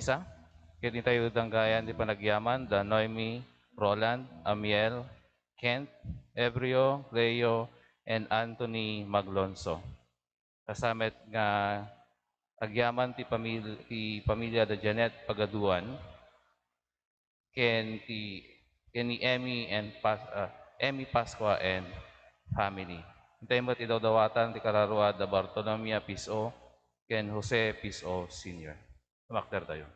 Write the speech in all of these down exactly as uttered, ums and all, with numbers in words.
Isa, ket intayo danggayan ti panagyaman da Noemi, Roland, Amiel, Kent, Ebrio, Leo, and Anthony Maglonso. Kasamet nga agyaman ti pamil-, ti pamilya da Janet Pagaduan, ken ti, ken ni Emmy and Pas-, ah, Emmy Pascua and family. Intay met idawdawatan ti kararua da Bartolomea Piso ken Jose Piso Senior. Sumakder tayo.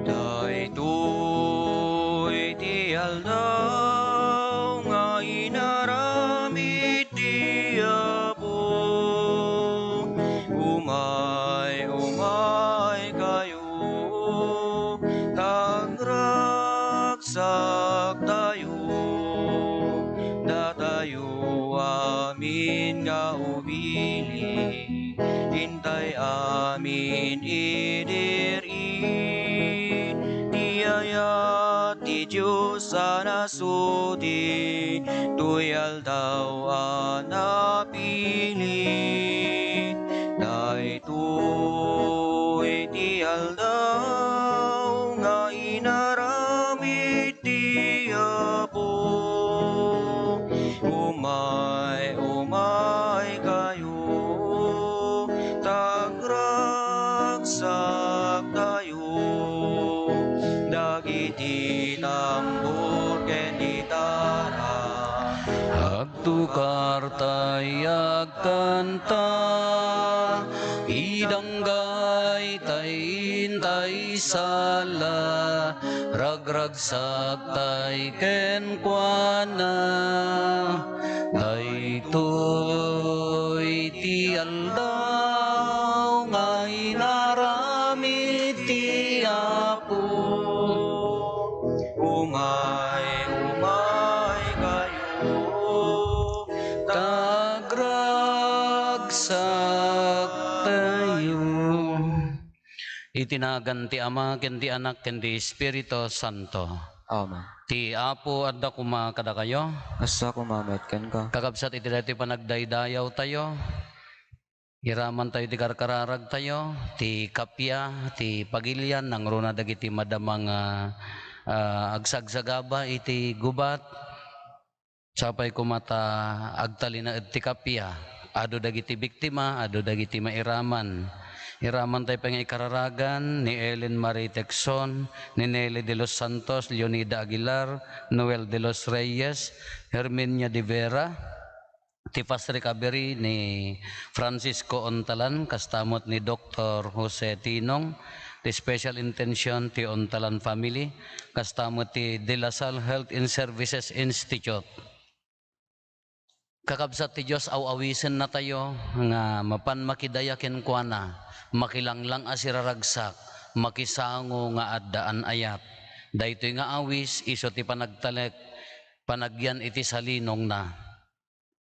Daytoy ti aldaw nga inaramid ti Apo. Umay, umay kayo, ta agragsak tayo. Datayo amin nga ubili, intay amin idi ti ayat ti Dios a nasudi, toy aldaw a napili. Daytoy ti aldaw nga inaramid ti Apo. Umay, umay kayo, ta agragsak tayo. Dagiti tambor ken gitara, agtukar tay agkanta, idanggay tay intay sala, ragragsak tay kenkuana. Daytoy ti aldaw nga inaramid ti Apo. Umay, umay kayo, ta agragsak tayo. Iti nagan ti Ama, ken ti Anak, ken ti Espiritu Santo. Amen. Ti Apo adda koma kadakayo. Kasta koma met kenka. Kakabsat, iti daytoy panagdaydayaw tayo, iraman tayo ti karkararag tayo, ti kappia, ti pagilian, nangruna dagiti madama nga, ah, agsagsagaba iti gubat. Sapay koma ta agtalinaed ti kappia. Adu dagiti biktima, adu dagiti mairaman. Iraman tayo pay nga ikararagan ni Ellen Marie Tecson, ni Nelly de los Santos, Leonida Aguilar, Noel de los Reyes, Herminia de Vera, ti fast recovery ni Francisco Ontalan, kasta met ni Doktor Jose Tinong, ti special intention ti Ontalan family, kasta met ti De La Salle Health and Services Institute. Kakabsat, ti Dios aw-awisennatayo nga mapan makidaya kenkuana, makilanglang a siraragsak, makisango nga addaan ayat. Daytoy nga awis isu ti panagtalek, panagyan iti salinongna.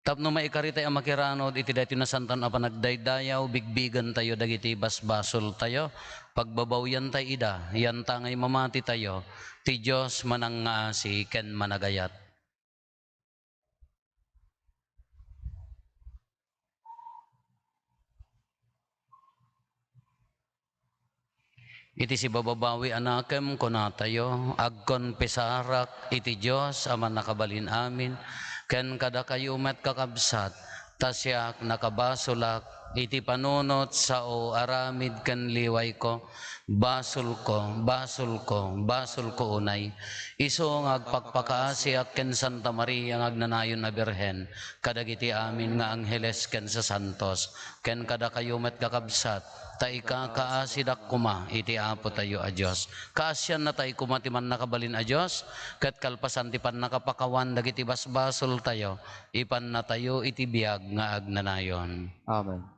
Tapno maikaritay a makiranud iti daytoy nasantaon a panagdaydayaw, bigbigentayo dagiti basbasoltayo, pagbabawiantay ida, yantangay mamatitayo, ti Dios manangngaasi ken managayat. Iti sibababawi a nakem, kunatayo, agkonfesarak iti Dios a Mannakabalin-amin, ken kadakayo met, kakabsat, ta siak nakabasolak iti panunot sao aramid ken liwayko, basolko, basolko, basolko unay. Isu nga agpakpakaasiak ken Santa Maria nga agnanayon a Birhen, kadagiti amin nga angheles ken sasantos, ken kadakayo met, kakabsat, ta ikakaasidak koma iti Apotayo a Dios. Kaasiannatay koma ti Mannakabalin a Dios, ket kalpasan ti pannakapakawan dagiti basbasoltayo, ipannatayo iti biag nga agnanayon. Amen.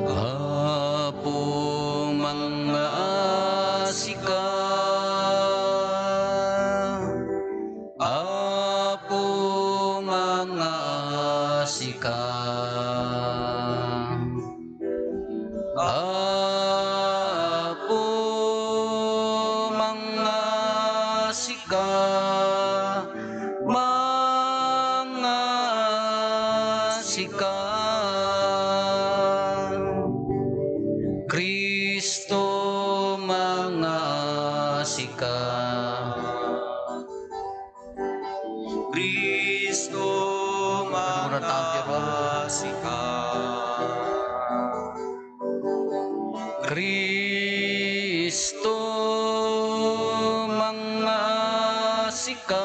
Apo, mangngaasika. Apo, sika. Apo, mangngasika, mangngasika. Kristo, mangngasika. Kristo, mangngasika. Kristo, mangngasika,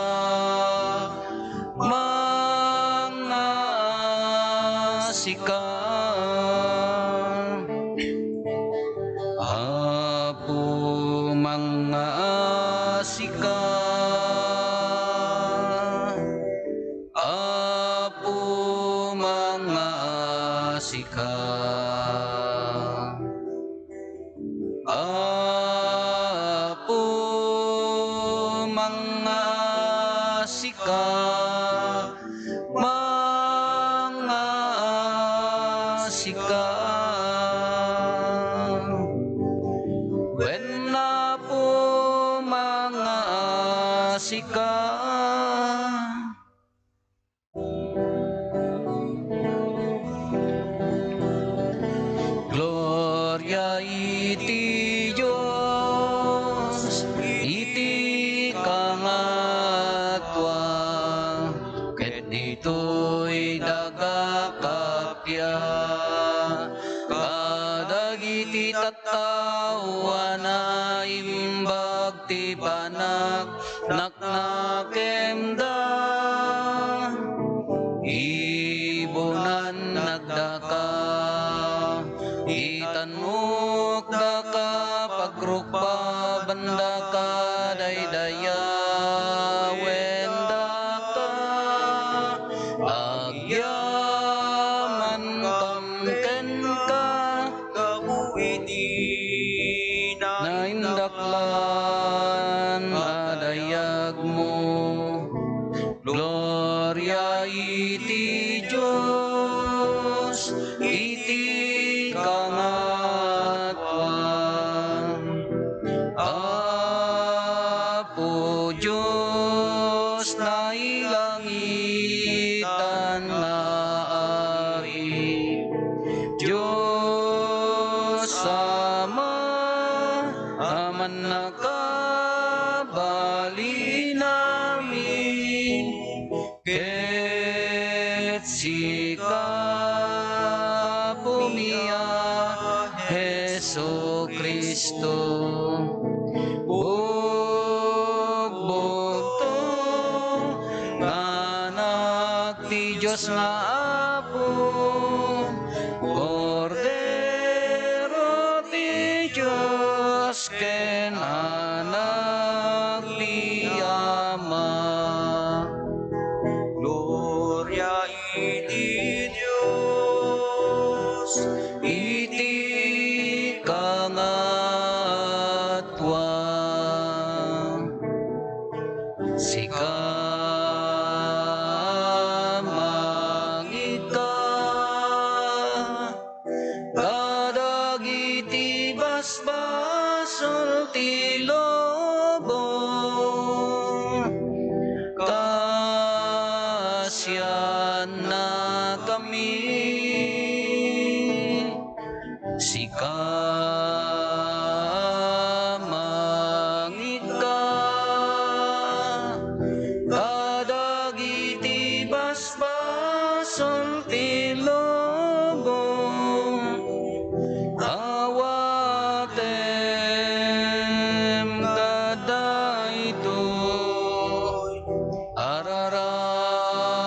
mangngasika. Apo, mangngasika. Apo, mangngasika. Apo, mangngasika, mangngasika. Wen, Apo, mangngasika. Gloria iti Dios iti kangatua, ket ditoy daga kappia kadagiti tattao a naimbag ti panak naknakemda. Ibunan nagdaka, itannukdaka, pagrukbabandaka, daydayawendaka, agyamankam kenka, gapu iti naindaklan a dayagmo. Gloria iti Dios iti kangatua. Apo Dios, nailangitan nga Ari, Dios Ama a mannakabalin amin, ket sika, Apomi a Jesu-Cristo, bugbugto nga Anak ti Dios nga Apo, Kordero ti Dios ken Anak ti Ama. Gloria iti Dios iti kangatua. Sika, mangika kadagiti basbasol ti lubong. Kaasiannakami. Sika, mangika kadagiti basbasol ti lubong. Awatem kadaytoy arararawmi.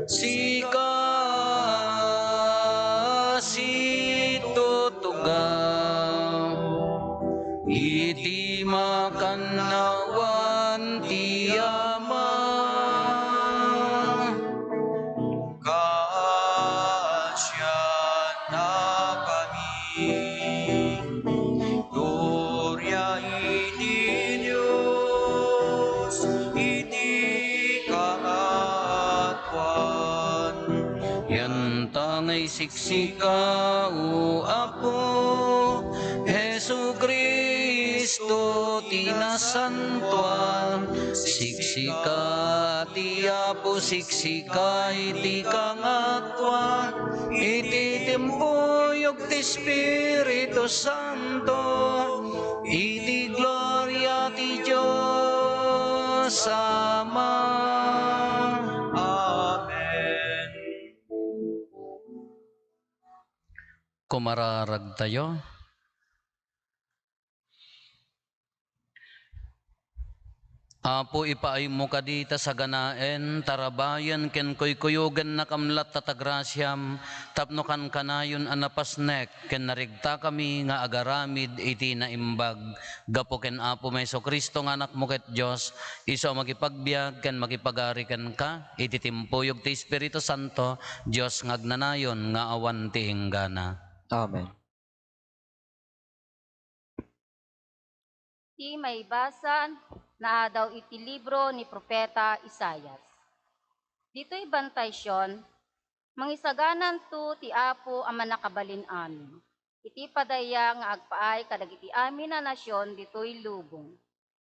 Sika situtugaw iti makannawan ti Ama. Kaasiannakami. Gloria iti Dios Siksika, O Apo Jesu-Cristo ti nasantoan. Siksika ti Apo, siksika iti kangatoan, iti timpuyog ti Espiritu Santo, iti gloria ti Dios Ama. Amen. Kumararagtayo. Apo, ipaaymo kadi ta saganaen, tarabayen ken kuykuyogen nakamlat ta tagrasiam, tapno kankanayon a napasnek ken narigtakami nga agaramid iti naimbag. Gapu ken Apo Jesu-Cristo nga Anakmo ket Dios, isu a makipagbiag ken makipagari kenka iti timpuyog ti Espiritu Santo, Dios nga agnanayon nga awan ti inggana. Amen. Ti maibasa naadaw iti libro ni Profeta Isaias. Ditoy Bantay Sion, mangisagananto ti Apo a Mannakabalin-amin iti padaya nga agpaay kadagiti amin a nasion ditoy lubong.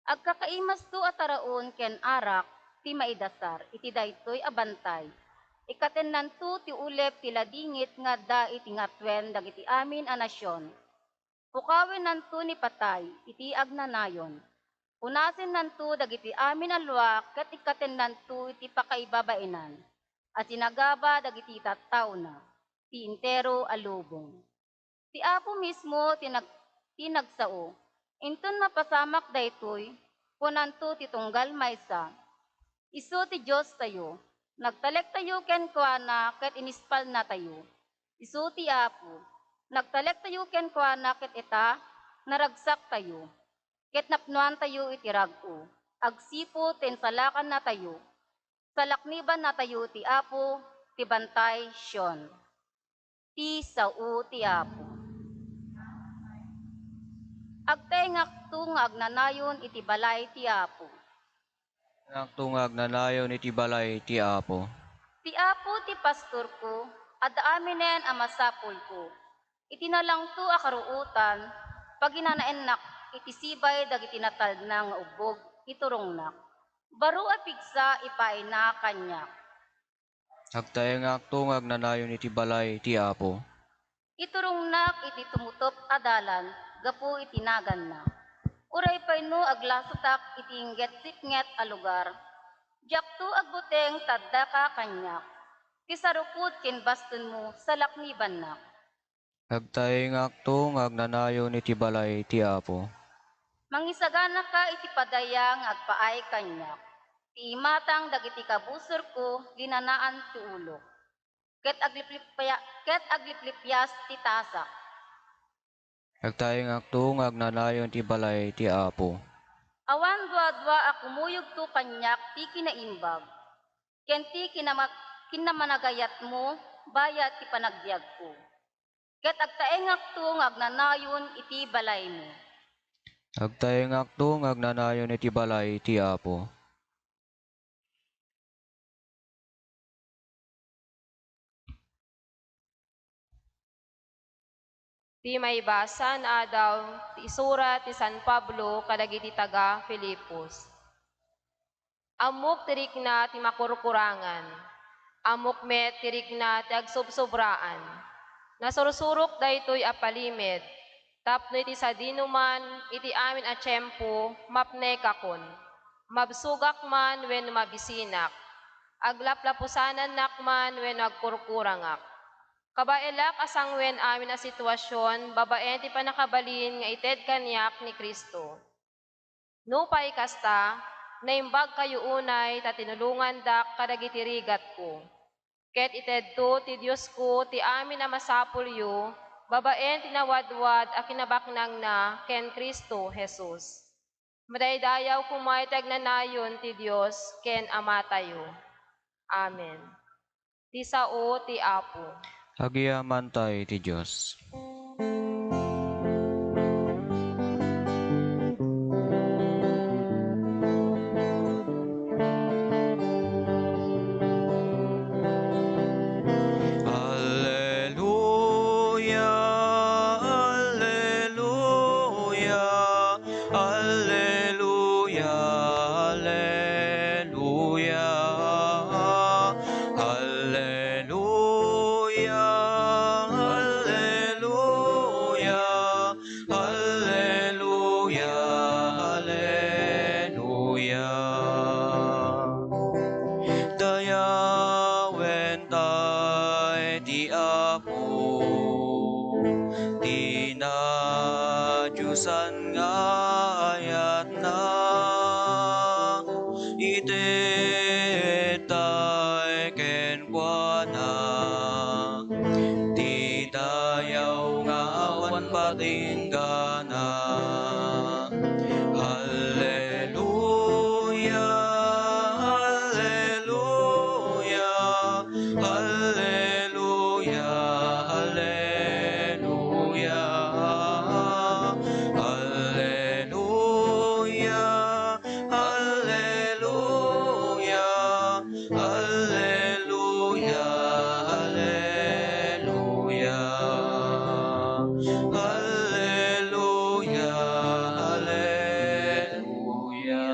Agkakaimasto a taraon ken arak ti maidasar iti daytoy a bantay. Ikkatennanto ti ulep ti ladingit nga adda iti ngatuen dagiti amin a nasion. Pukawennanto ni patay iti agnanayon. Unasennanto dagiti amin a lua ket ikkatennanto iti pakaibabaenan a sinagaba dagiti tattaona, ti entero a lubong. Ti Apo mismo ti nag-, ti nagsao. Inton mapasamak daytoy, kunanto ti tunggal maysa, "Isu ti Diostayo." Nagtalektayo kenkuana ket inispalnatayo. Isu ti Apo. Nagtalektayo kenkuana ket ita, naragsaktayo, ket napnoantayo iti rag-o. Agsipud ta insalakannatayo, salaknibannatayo ti Apo ti Bantay Sion. Ti sao ti Apo. Agtaengakto nga agnanayon iti balay ti Apo. Agtaengakto nga agnanayon iti balay ti Apo. Ti Apo ti pastorko, adda aminen a masapulko. Iti nalangto a karuotan, paginanaennak iti sibay dagiti natalna nga ubbog, iturongnak. Baro a pigsa ipaayna kaniak. Agtaengakto nga agnanayon iti balay ti Apo. Iturongnak iti tumutop a dalan gapu iti naganna. Uray pay no aglasotak iti inggetsipnget a lugar, diakto agbuteng ta addaka kaniak. Ti sarukod ken bastonmo, salaknibannak. Agtaengakto nga agnanayon iti balay ti Apo. Mangisaganaka iti padaya nga agpaay kaniak. Ti imatang dagiti kabusorko, linanaan ti ulok. Ket agliplipya-, ket agliplipias ti tasak. Agtaengakto nga agnanayon iti balay ti Apo. Awan duadua a kumuyogto kaniak ti kinaimbag, ken ti kinama-, kinnamanagayatmo bayat ti panagbiagko. Ket agtaengakto nga agnanayon iti balaymo. Agtaengakto nga agnanayon iti balay ti Apo. Ti maibasa naadaw ti isurat ti San Pablo kadagiti taga-Filipos. Ammok ti rikna ti makurkurangan. Ammok met ti rikna ti agsobsobraan. Nasursurok daytoy a palimed tapno iti sadinoman iti amin a tiempo, mapnekakon. Mabsogak man wenno mabisinak. Aglaplapusanannak man wenno agkurkurangak. Kabaelak a sanguen amin a situasion babaen ti pannakabalin nga ited kaniak ni Cristo. Nupay kasta, naimbagkayo unay ta tinulongandak kadagiti rigatko. Ket itedto ti Diosko ti amin a masapulyo babaen ti nawadwad a kinabaknangna ken Cristo Jesus. Madaydayaw koma iti agnanayon ti Dios ken Amatayo. Amen. Ti sao ti Apo. Agyamankami iti Dios. Alleluia. Alleluia, alleluia, alleluia, alleluia, alleluia, alleluia. Dayawen tay ti Apo, ti nadiosan nga ayatna, ited tay kenkuana ti dayaw nga awan patinggana. Alleluia, alleluia, alleluia, alleluia, alleluia, alleluia, alleluia, alleluia, alleluia, alleluia.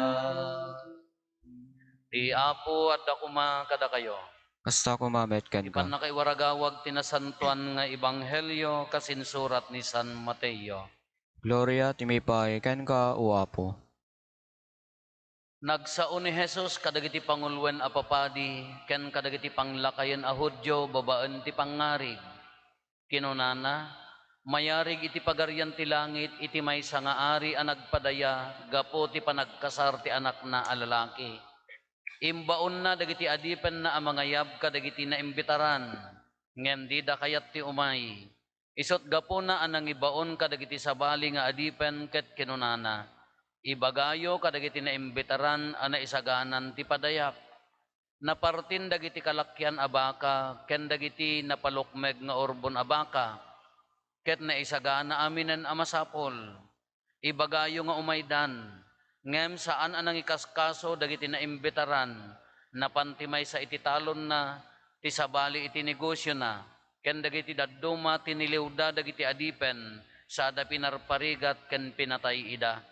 Ti Apo adda koma kadakayo. Kasta koma met kenka. Ti pannakaiwaragawag ti nasantoan nga ebanghelio kas insurat ni San Mateo. Gloria ti maipaay kenka, O Apo. Nagsao ni Jesus kadagiti panguloen a papadi ken kadagiti panglakayen a Judio babaen ti pangngarig. Kinunana, "Mayarig iti Pagarian ti Langit iti maysa nga ari a nagpadaya gapu ti panagkasar ti anakna a lalaki. Imbaonna dagiti adipenna a mangayab kadagiti naimbitaran, ngem dida kayat ti umay. Isut' gapuna a nangibaon kadagiti sabali nga adipen ket kinunana, 'Ibagayo kadagiti naimbitaran a naisaganan ti padayak.' Napartin dagiti kalakian a baka ken dagiti napalukmeg nga urbon a baka, ket naisagana aminen a masapul. Ibagayo nga umaydan, ngem saan a nangikaskaso dagiti naimbitaran. Napan ti maysa iti talonna, ti sabali iti negosiona, ken dagiti dadduma tiniliwda dagiti adipen, sada pinarparigat ken pinatay ida.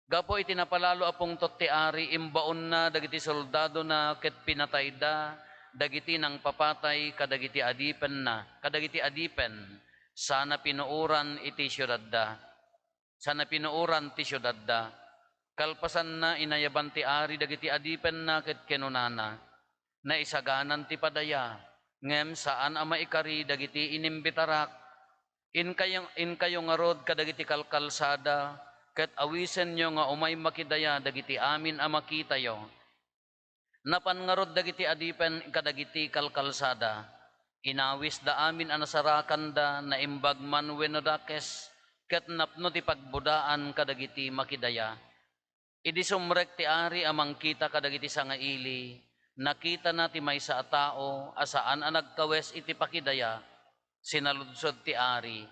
Gapu iti napalalo a pungtot ti ari, imbaonna dagiti soldadona ket pinatayda dagiti nangpapatay kadagiti adipenna, kadagiti adipen, sana pinuoran iti siudadda. Sana pinuoran ti siudadda. Kalpasanna, inayaban ti ari dagiti adipenna ket kinunana, 'Naisaganan ti padaya, ngem saan a maikari dagiti inimbitarak. Inkayo, inkayo ngarud kadagiti kalkalsada, ket awisenyo nga umay makidaya dagiti amin a makitayo.' Napan ngarud dagiti adipen kadagiti kalkalsada. Inawisda amin a nasarakanda, naimbag man wenno dakes, ket napno ti pagbudaan kadagiti makidaya. Idi sumrek ti ari a mangkita kadagiti sangaili, nakitana ti maysa a tao a saan a nagkawes iti pakidaya. Sinaludsod ti ari,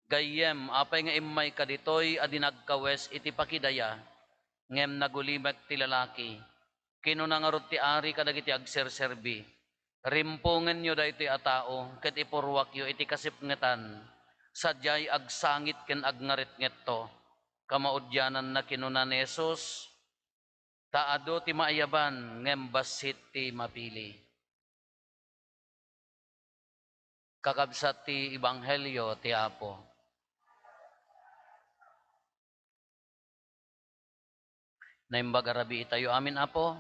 'Gayyem, apay nga immayka ditoy a di nagkawes iti pakidaya?' Ngem nagulimek ti lalaki. Kinuna ngarud ti ari kadagiti agserserbi, 'Rimpungenyo daytoy a tao ket ipurruakyo iti kasipngetan, sadiay agsangit ken agngaretngetto.' Kamaudiananna, kinuna ni Jesus, 'Ta adu ti maayaban, ngem bassit ti mapili.'" Kakabsat ti ebanghelio ti Apo. Naimbag a rabii itayo amin, Apo.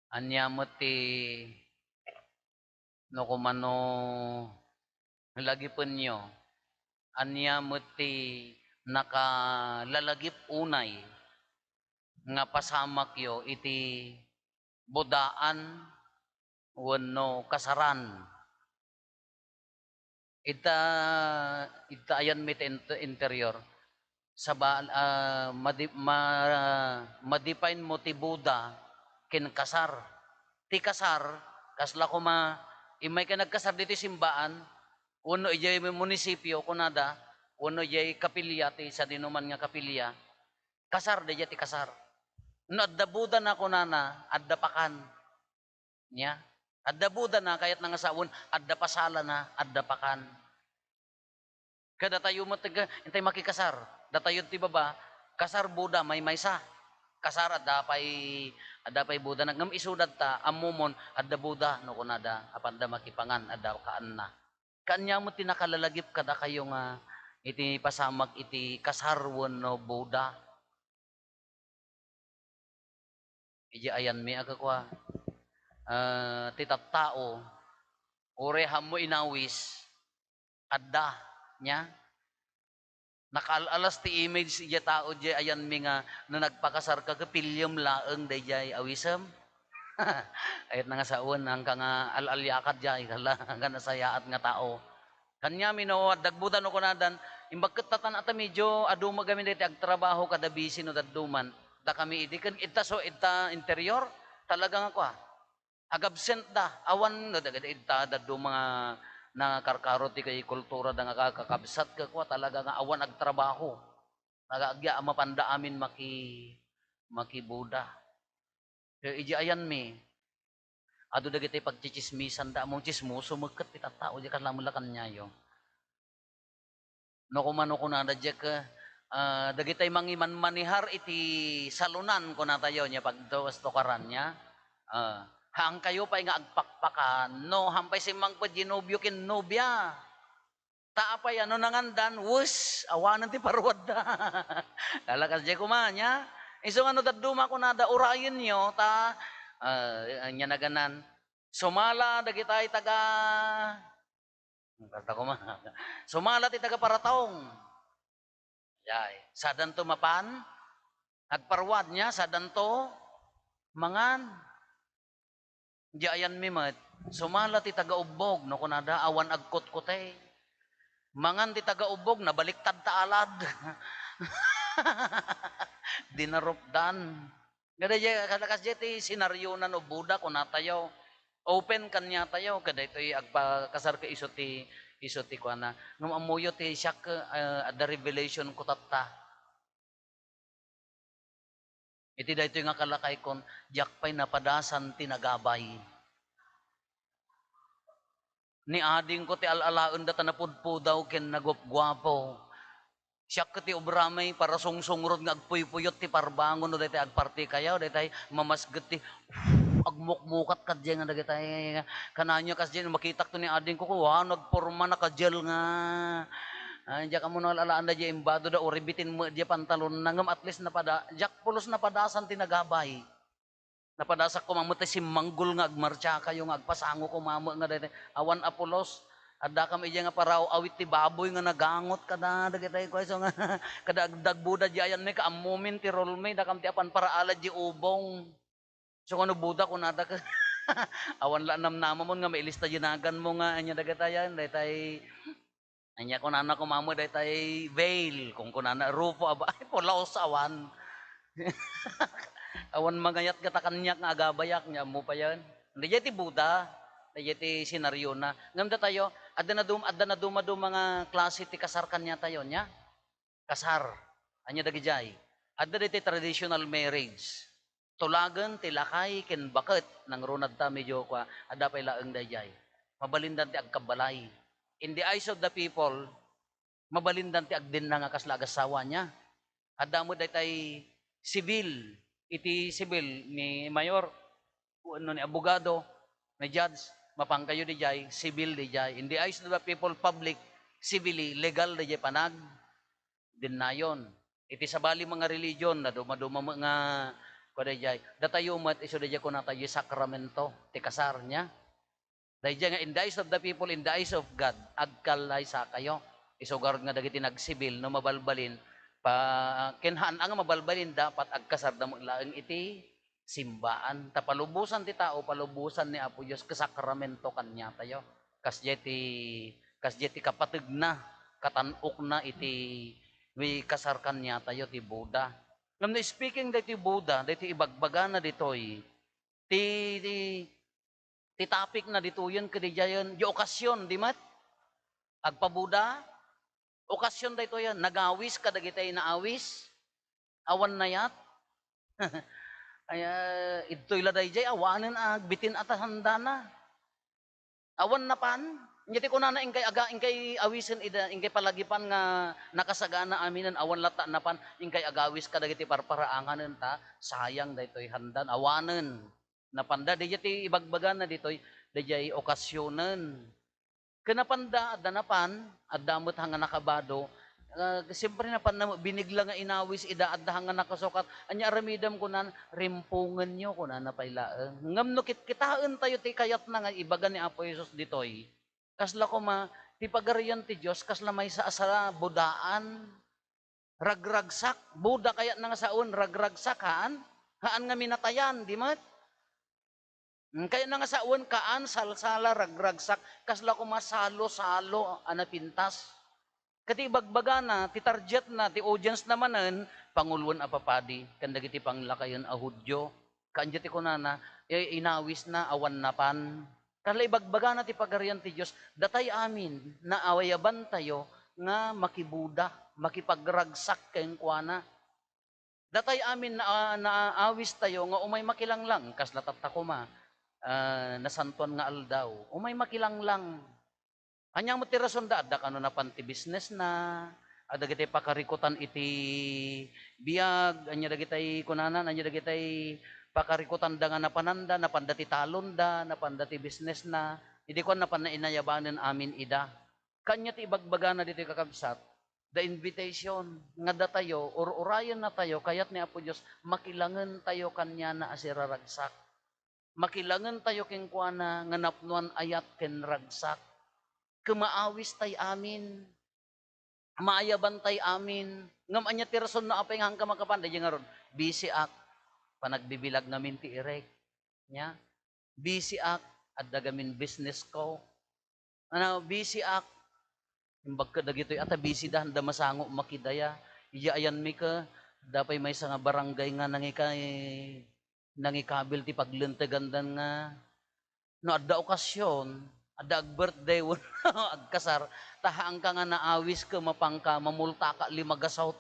Ania met ti, no kumano, lalagipenyo? Ania met ti nakalalagip unay nga pasamakyo iti budaan wenno kasaran? Ita, ita ayanmi ti int-, interior. Saba-, ah, madi-, ma-, ma-define mo ti buda ken kasar. Ti kasar, kasla koma, immayka nagkasar ditoy simbaan, wenno idiay munisipio, kunada, wenno idiay kapilya, ti sadinoman nga kapilya, kasar, daydiay ti kasar. No adda budana, kunana, adda pakan. Nia? Adda budana, kayatna nga sawen, adda pasalana, adda pakan. Kadatayo met, intay makikasar. Datayo ti baba, kasar Buddha, maymaysa. Kasar, adda pay, adda pay Buddha. Ngem isuda ta, ammomon, adda Buddha, no kunada, apanda makipangan, adda kaanna. Kaanya met ti nakalalagip kadakayo nga iti pasamak iti kasar wenno Buddha. Idiay ayanmi a kakua, ah, ti tattao, uray ammo inawis, adda, nia? Nakaal-alas ti image idiay tao idiay ayanmi nga no nagpakasarka, ket piliem laeng daydiay awisem. Kayatna nga sawen, angka nga al-aliakad diay, kala, angka nasayaat nga tao. Kaniami no, adda Buddha no kunadan, imbag ket tatan-, ata medyo adu met gamin daytoy agtrabaho kada busy no dadduman. Dakami idi, ken idta so, idta interior, talaga nga kua, agabsent da. Awan no, dagada idta, daduma nga nakarkaro ti kay kultura da nga kakabsat, ket kua, talaga nga awan agtrabaho. Nagagya a mapanda amin maki-, maki-Buddha. Ket idiay ayanmi, adu dagiti pagtsitsismisan da, ammom, tsismoso met ket ti tattao, di kasla met la kaniayo. No kumano kunada diak, ah, dagitay mangimanmanehar iti salonan, kunatayo, nia pagtukaran, nia? Ah, haankayo pay nga agpakpakan, no, haan pay simmangpet di nobio ken nobia. Ta apay a no nangandan, wes, awanen ti paruadda. Kalakas diay koma, nia? Isu nga no dadduma kunada, urayenyo, ta, ah, ania naganan, sumala dagitay taga, kasta koma, sumala ti taga Paratong. Yay, sadanto mapan, agparuad, nia, sadanto mangan. Diay ayanmi met, sumala ti taga-Ubbog, no kunada, awan agkutkuteng. Mangan ti taga-Ubbog, nabaliktad ta alad. Dinarupdan. Kada diay, kalakas diay ti senaryo na no Buddha, kunatayo. Open kaniatayo, kada itoy agpakasar ket isu ti, isu ti kuana. Ngem ammoyo ti siak, eh, adda revelation ko tatta. Iti daytoy nga kalakaykon, diak pay napadasan ti nagabay. Ni adingko ti al-alaenda ta napudpudaw ken naguapguapo. Siak ket ti obramay, parasungsungrod nga agpuypuyot ti parbangon no daytay agpartikayo, daytay mamasget ti agmukmukat kadiay nga dagitay. Kanayon kasdiay no makitakto ni adingko, kua, nagporma, nakajel nga. Ay, diak ammo no al-alaanda diay imbado da, uri bitin met diay pantalonna, ngem at least napada-, diak pulos napadasan ti nagabay. Napadasak koma met ti simmanggol nga agmartsa kayo nga agpasango koma met nga daytoy. Awan a pulos. Addakam idiay nga paraw-awit ti baboy nga nagangot kada dagitay kuwa isu nga kada agdagbuda diay ayanmi, kaammomin ti rolmi, dakam ti apan paraalad diay ubong. Isu nga no Buddha kunada ket awan la namnamamon nga mailista diay naganmo nga ania dagitayan, daytay Ania kunana koma met daytay veil, kunkunana, Rufo, aba, ay, pulos, awan. Awan mangayat ngata kaniak nga agabayak, nia ammo payen. Daydiay ti Buddha, daydiay ti senariona. Ngem datayo, adda nadum-, adda nadumaduma nga klase ti kasar kaniatayo, nia? Kasar. Ania dagidiay? Adda daytoy traditional marriage. Tulagen ti lakay ken baket, nangrunadta, medyo kua, adda pay laeng daydiay. Mabalindan ti agkabbalay. In the eyes of the people, mabalindan ti agdenna nga kasla agassawa, nia. Adda met daytay sibil, iti sibil ni mayor, wenno ni abogado, ni judge, mapankayo didiay, sibil didiay. In the eyes of the people, public, civilly, legal didiay panag-, dennayon. Iti sabali nga religion, nadumaduma met nga, kua daydiay. Datayo met, isu daydiay kunatayo, sakramento, ti kasar, nia. Daydiay nga, in the eyes of the people, in the eyes of God, agkalaysakayo. Isu garud nga dagiti nagsibil, no mabalbalin, pa, ken haan nga mabalbalin, dapat agkasarda met laeng iti simbaan. Ta palubosan ti tao, palubosan ni Apo Dios, ket sakramento kaniatayo. Kasdiay ti, kasdiay ti kapategna, katan-okna iti wi kasar kaniatayo ti Buddha. Ngem no speaking daytoy Buddha, daytoy ibagbagana ditoy, ti, ti, ti topic na ditoyen, kadidiayen, di okasyon, di met? Agpa-Buddha, okasyon daytoyen, nagawis kadagitay naawis, awan nayat. Ay, ah, idtoy la daydiay, awanen a agbitin a ta sandana. Awan napan. Iti kunana, "Inkay aga-, inkay awisen ida, inkay palagipan nga nakasagana aminen, awan latta napan, inkay agawis kadagiti parparaanganen ta sayang daytoy handan, awanen." Napanda, daydiay ti ibagbagana ditoy, daydiay okasionen. Ken napanda, adda napan, adda met nga nakabado, ah, siyempre napan na, binigla nga inawis ida, adda nga nakasukat, ania aramidem kunan, "Rimpungenyo," kunana pay laeng. Ngem no kitkitaentayo ti kayatna nga ibaga ni Apo Jesus ditoy, kasla koma ti Pagarian ti Dios, kasla maysa a sala, budaan. Ragragsak, buda kayatna nga sawen, ragragsak, haan? Haan nga minatayan, di met? Hmm, kayatna nga sawen, kaan, salsala, ragragsak, kasla koma salo-salo a napintas. Ket ti ibagbagana, ti targetna, ti audience na manen, panguloen a papadi, ken dagiti panglakayen a Judio. Haan diay ti kunana, i-, inawisna, awan napan. Kasla ibagbagana ti Pagarian ti Dios, datay amin, naayabantayo nga makibuda, makipagragsak kenkuana. Datay amin na, naawistayo nga umay makilanglang, kasla tatta koma, ah, nasantoan nga aldaw, umay makilanglang. Ania met ti rasonda? Adda kano napan ti businessna, adda dagiti pakarikutan iti biag, ania dagitay kunana, ania dagitay pakarikutanda nga napananda, napanda ti talonda, napanda ti businessna. Idi kuan, napanna inayabanen amin ida. Ania ti ibagbagana ditoy, kakabsat? The invitation nga datayo, ur-urayennatayo, kayat ni Apo Dios, makilangentayo kaniana a siraragsak. Makilangentayo kenkuana nga napnoan ayat ken ragsak. Ket maawistay amin. Maayabantay amin. Ngem ania ti rason no apay nga haanka makapan? Daydiay ngarud, "Busy ak. Panagbibilag ngamin ti irek." Nia? "Busy ak. Adda gamin business ko." Ano, "Busy ak." Imbag ket dagitoy, ata busy da, haanda masango makidaya. Idiay ayanmi ket, adda pay maysa nga barangay nga nangika-, nangikabil ti paglentegandan nga no adda okasion, adda ag-birthday wenno agkasar, ta haanka nga naawis ket mapanka, mamultaka lima gasut.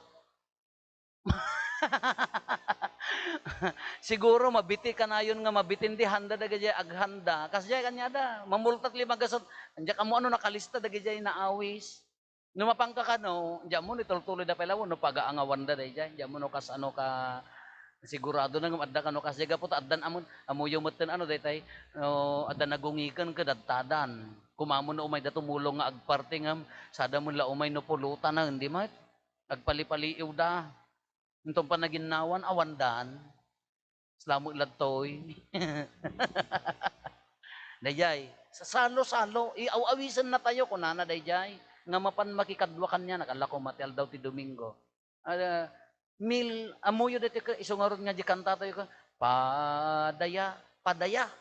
Siguro mabitin kanayon nga mabitin ti handa dagiti aghanda. Kasdiay kaniada, mamultak lima gasut. Diak ammo no nakalista dagiti naawis. No mapanka kano, diak ammo no itultuloyda pay laeng wenno pagaangawanda daydiay. Diak ammo no kasano ka, sigurado na nga adda kano kasdiay gapu ta addan ammo, ammoyo metten ano daytay, no adda nagungiken ket adtadan. Koma ammo no umayda tumulong nga agparty ngem sada met la umay no pulutan na, di met? Agpalipaliiwda. Inton panaginnawan, awandan. Salamat ladtoy. Daydiay, sasalo-salo, iaw-awisennatayo, kunana daydiay, nga mapan makikadua kaniana, kasla koma ti aldaw ti Domingo. Ah, mil-, ammoyo daytoy ket isu ngarud nga di kantatayo ket, "Padaya, padaya."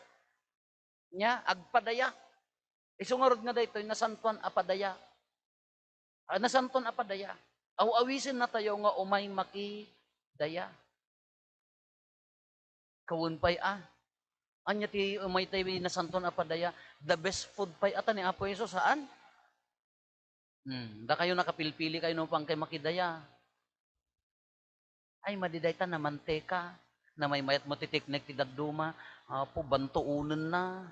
Nia, agpadaya. Isu ngarud nga daytoy, nasantoan a padaya. Ah, nasantoan a padaya. Aw-awisennatayo nga umay makidaya. Kawen pay a. Ania ti umay tay nasantoan a padaya? The best food pay ata ni Apo Jesus, haan? Hmm, dakayo nakapilpili kayo no pankay makidaya. Ay, madi dayta namanteka. Namaymayat mo ti tiknek ti dadduma. Apo, bantuonenna.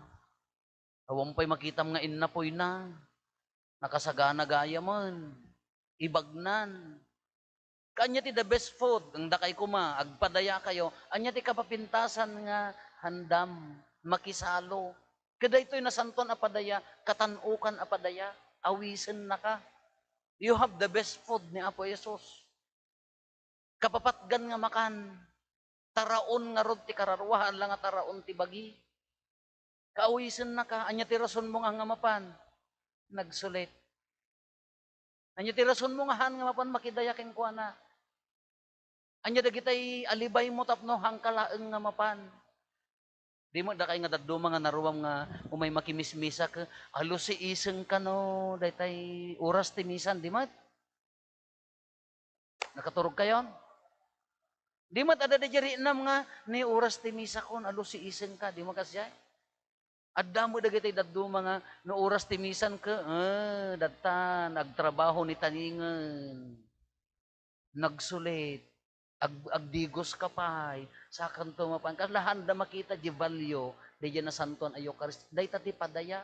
Awan pay makitam nga innapoyna. Nakasagana gayamen. Ibagnan. Ania ti the best food? Ang dakay koma, agpadaya kayo. Ania ti kapapintasan nga handam? Makisalo. Kadaytoy nasantoan a padaya, katan-okan a padaya, awisennaka. You have the best food ni Apo Jesus. Kapapatgan nga makan, taraon ngarud ti kararua, hala nga taraon ti bagi. Kaawisennaka, ania ti rasonmo nga, nga mapan? Nagsulit. Ania ti rasonmo nga haan nga mapan makidaya kenkuana? Ania dagitay alibaymo tapno haanka laeng nga mapan? Di met dakay nga dadduma nga naruam nga umay makimismisa ket, alusiiseng kano daytay oras ti misan, di met? Nakaturog kayon? Di met adda daydiay riknam nga, ni oras ti misakon, alusiisengka, di met kasdiay? Adda met dagiti dadduma nga, no oras ti misan ket, eh, dattan, agtrabaho ni taningen. Nagsulit, ag-, agdigos ka pay, sakanto mapan. Kasla haanda makita di value, daydiay nasantoan a Eucharist. Dayta ti padaya.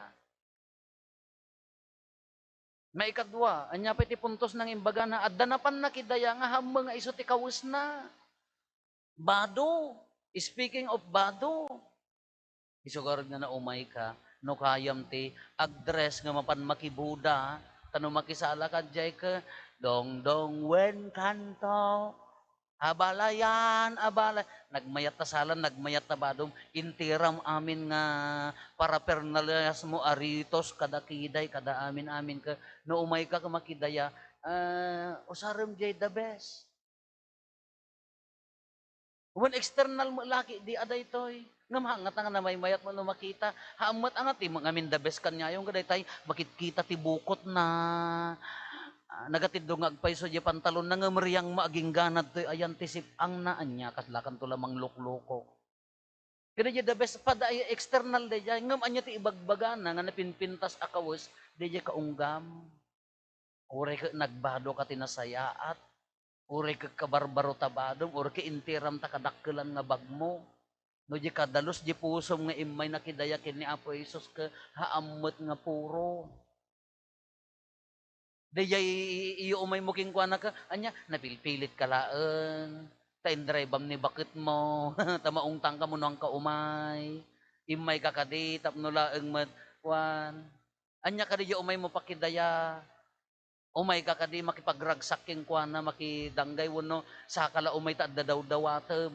Maikadua, ania pay ti puntos nga imbagana? Adda napan nakidaya nga hammo nga isu ti kawesna. Bado. Speaking of bado, isu garud nga naumayka, no kayam ti agdress nga mapan makibuda, ta no makisala ka diay ket, "Dongdong wen kanto, abalayan, abala." Nagmayat ta salan, nagmayat ta badom, intiram amin nga paraphernalias mo, aritos, kada kiday, kada amin-amin ket, no umayka ket makidaya, ah, usarem diay the best. Wen external met la ketdi a daytoy. Ngem ha, ngata nga namaymayat mo no makita. Ha, ammet anga ti ngamin the best kaniayo nga daytay, makitkita ti bukotna. Ah, nagatiddog nga agpayso diay pantalonna ngem riang mo agingganad toy ayan ti sip-angna. Ania, kaslakanto la mangluklukok. Kada diay the best, pada ay external daydiay. Ngem ania ti ibagbagana nga napinpintas a kawes daydiay kaunggam? Uray ket nagbado ka ti nasayaat, uray ket kabarbaro ta badom, uray ket intiram ta kadakkelan nga bagmo. No di kadalus di pusom nga immay nakidaya ken ni Apo Jesus ket ha ammet nga puro. Daydiay iyo umaymo kenkuana ket, ania, napilpilit ka laeng, ta indrive-am ni baketmo, ta maungtang ka mo no haan ka umay. Immay ka kadi tapno laeng met, kuan. Ania kadi diay umaymo pakidaya? Umay ka kadi makipagragsak kenkuana, makidanggay wenno saka la umay ta adda dawdawatem.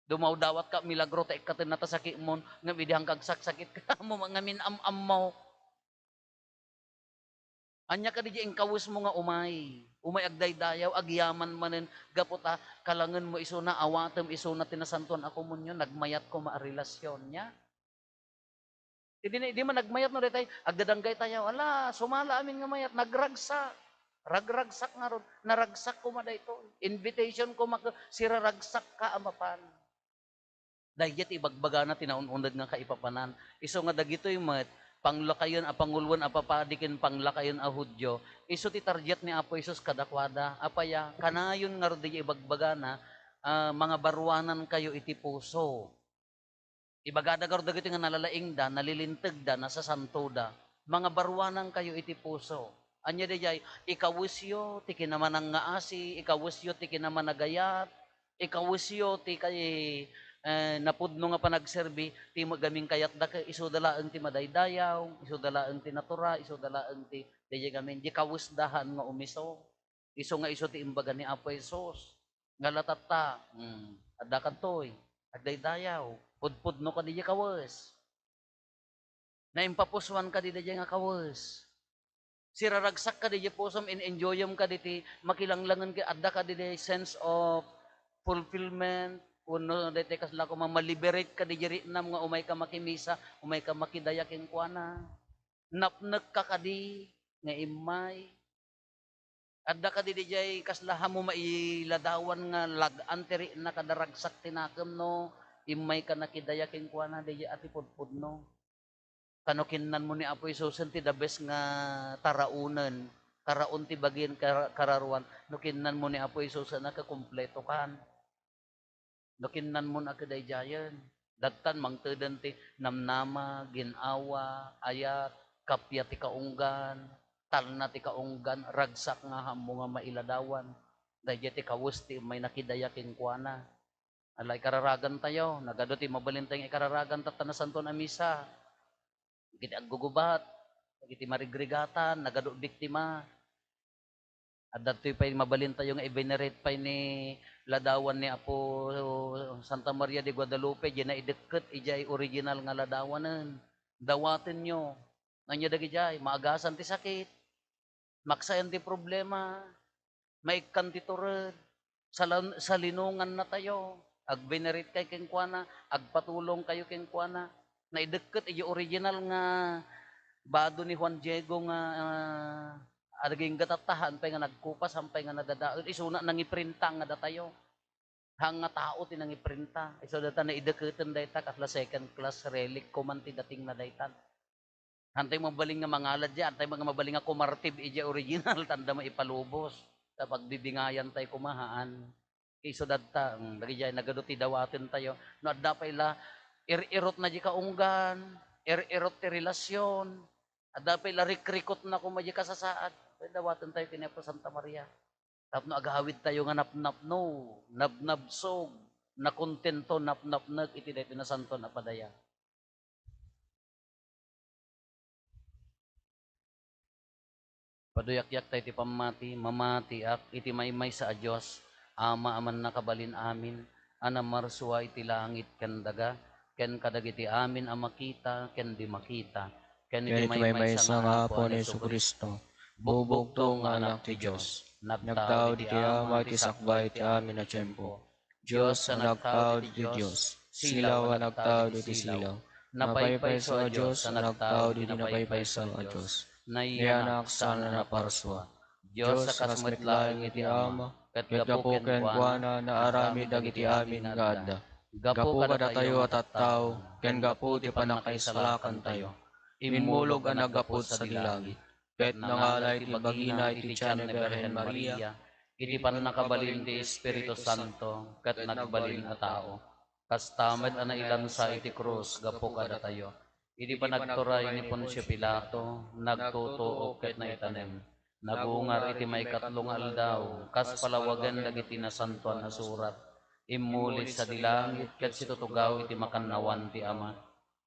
Dumawdawat ka milagro ta ikkatenna ta sakitmon, ngem idi haan ka agsaksakit, ket ammo ngamin am-ammo. Ania kadi diay inkawesmo nga umay? Umay agdaydayaw, agyaman manen, gapu ta kalangenmo isuna, awatem isuna ti Nasantoan a Komunion, nagmayat koma a relasion, nia? Idi na, idi man nagmayat no daytay, agdadanggay tayo, ala, sumala amin nga mayat, nagragsak. Ragragsak ngarud, naragsak koma daytoy. Invitation koma ket siraragsak ka a mapan. Daydiay ti ibagbagana ti naun-uneg nga kaipapanan. Isu nga dagitoy met, panglakayen a panguloen a papadi ken panglakayen a Judio, isu ti target ni Apo Jesus kadakuada. Apay a, kanayon ngarud daydiay ibagbagana, ah, mangabaruanankayo iti puso. Ibagada ngarud dagitoy nga nalalaingda, nalilintegda, nasasantoda. Mangabaruanankayo iti puso. Ania daydiay, ikawesyo ti kinamanangngaasi, ikawesyo ti kinamanagayat, ikawesyo ti kay, eh, napudno nga panagserbi, ti gamin kayatda ket isuda laeng ti madaydayaw, isuda laeng ti natura, isuda laeng ti daydiay gamin, di kawesda haan nga umiso. Isu nga isu ti imbaga ni Apo Jesus, nga la tatta, hmm, adda kadtoy, agdaydayaw, pudpudno kadi diay kawes. Naimpapusuan kadi daydiay nga kawes. Siraragsak kadi diay pusom, in-enjoyem kadi ti makilanglangen ket adda kadi diay sense of fulfillment, wenno daytoy kasla koma, ma-liberate kadi diay riknam nga umay ka makimisa, umay ka makidaya kenkuana. Napnek ka kadi nga immay. Adda kadi daydiay kasla hammo mailadawan nga lag-an ti rikna kada ragsak ti nakemno, immay ka nakidaya kenkuana daydiay a ti pudpudno. Ta no kinnanmo ni Apo Jesusen ti the best nga taraonen, taraon ti bagin kar-, kararuan, no kinnanmo ni Apo Jesusen a kakumpleto kan. No kinnanmon a kadaydiayen, dattan mangteden ti namnama, gin-awa, ayat, kappia ti kaunggan, talna ti kaunggan, ragsak nga hammo nga mailadawan. Daydiay ti kawes ti immay nakidaya kenkuana. Ala, ikararagantayo, nagadu ti mabalintayo nga ikararagan tatta Nasantoan a Misa. Dagiti aggugubat, dagiti marigrigatan, nagadu biktima. Adda daytoy pay mabalintayo nga i-venerate pay ni ladawan ni Apo Santa Maria de Guadalupe, diay naidekket idiay original nga ladawanen. Dawatenyo. Ania dagidiay? Maagasan ti sakit. Maksayan ti problema. Maikkan ti tured. Salan-, salinongannatayo. Ag-venerate kay kenkuana, agpatulongkayo kenkuana. Naidekket idiay original nga bado ni Juan Diego nga, ah, agingga tatta, haan pay nga nagkupas, haan pay nga nadadael. Isuna nangiprinta nga datayo. Haan nga tao ti nangiprinta. Isu dayta naidekketen dayta kasla second class relic koma ti dating na dayta. Haan tay mabalin nga mangalad diay, haan tay nga mabalin nga kumartib idiay original, ta adda maipalubos. Ta pagbibingayan tay koma, haan. Isu dayta, mm, dagidiay nagadu ti dawatentayo. No adda pay la, ir-irot na di kaunggan, ir-irot ti relasyon. Adda pay la rikrikotna koma diay kasasaad. Pay dawaten tayo ken ni Apo Santa Maria. Tapno agawid tayo nga napnapno, nabnabsog, nakontento, napnapnek iti daytoy nasantoan a padaya. Paduyakyak tayo ti pammati, mamatiak iti maymaysa a Dios, Ama a mannakabalin amin, a namarsua iti langit ken daga, ken kadagiti amin a makita ken di makita, ken iti maymaysa nga Apo ni Jesu-Cristo, bubugto nga Anak ti Dios, nagtao iti Ama iti sakbay ti amin a tiempo. Dios a nagtao ditoy Dios, silaw a nagtao ditoy silaw, napaypayso a Dios a nagtao ditoy napaypayso a Dios, nayanak saan a naparsua. Dios a kas met laeng iti Ama, ket gapu kenkuana naaramid dagiti amin nga adda. Gapu kadatayo a tattao, ken gapu ti pannakaisalakantayo, immulog a naggapu sadi langit, ket nangala iti bagina iti tian ni Birhen Maria, iti pannakabalin ti Espiritu Santo, ket nagbalin a tao. Kasta met a nailansa iti krus gapu kadatayo. Iti panagturay ni Poncio Pilato, nagtutuok ket naitanem. Nagungar iti maikatlo nga aldaw, kas palawagen dagiti Nasantoan a Surat. Immuli sadi langit ket situtugaw iti makannawan ti Ama.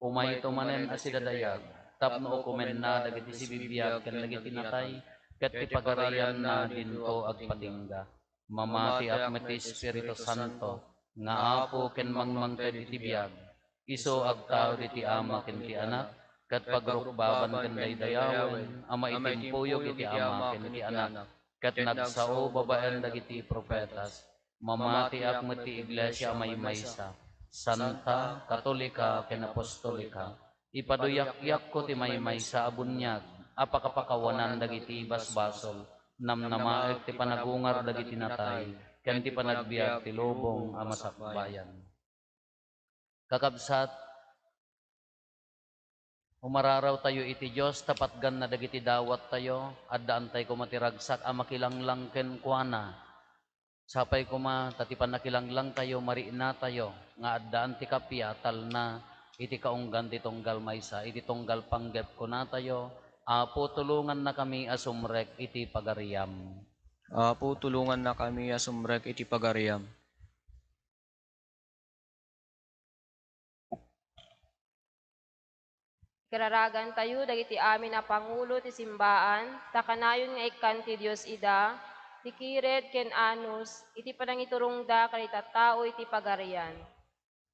Umayto manen a sidadayag, tapno ukomenna dagiti sibibiag ken dagiti natay, ket ti pagarianna dinto agpatingga. Mamatiak met ti Espiritu Santo, nga Apo ken mangmangted iti biag. Isu agtaud iti Ama ken ti Anak, ket pagrukbaban ken daydayawen a maitimpuyog iti Ama ken ti Anak, ket nagsao babaen dagiti profetas. Mamatiak met ti iglesia a maymaysa, santa, katolika, ken apostolika. Ipaduyakyakko ti maymaysa a buniag a pakapakawanan dagiti basbasol, namnamaek ti panagungar dagiti natay, ken ti panagbiag ti lubong a masakbayan. Kakabsat, umararaw tayo iti Dios, ta patganna dagiti dawat tayo, addaan tayo koma ti ragsak a makilanglang kenkuana. Sapay koma, ta ti pannakilanglang tayo, marikna tayo, nga addaan ti kappia, talna, iti kaunggan ti tunggal maysa, iti tunggal panggep, kuna tayo, Apo, tulongannakami a sumrek iti pagariam. Apo, tulongannakami a sumrek iti pagariam. Ikararagantayo dagiti amin a pangulo ti simbaan, ta kanayon nga ikkan ti Dios ida, ti kired ken anus, iti panangiturongda kadagiti tattao iti pagarian.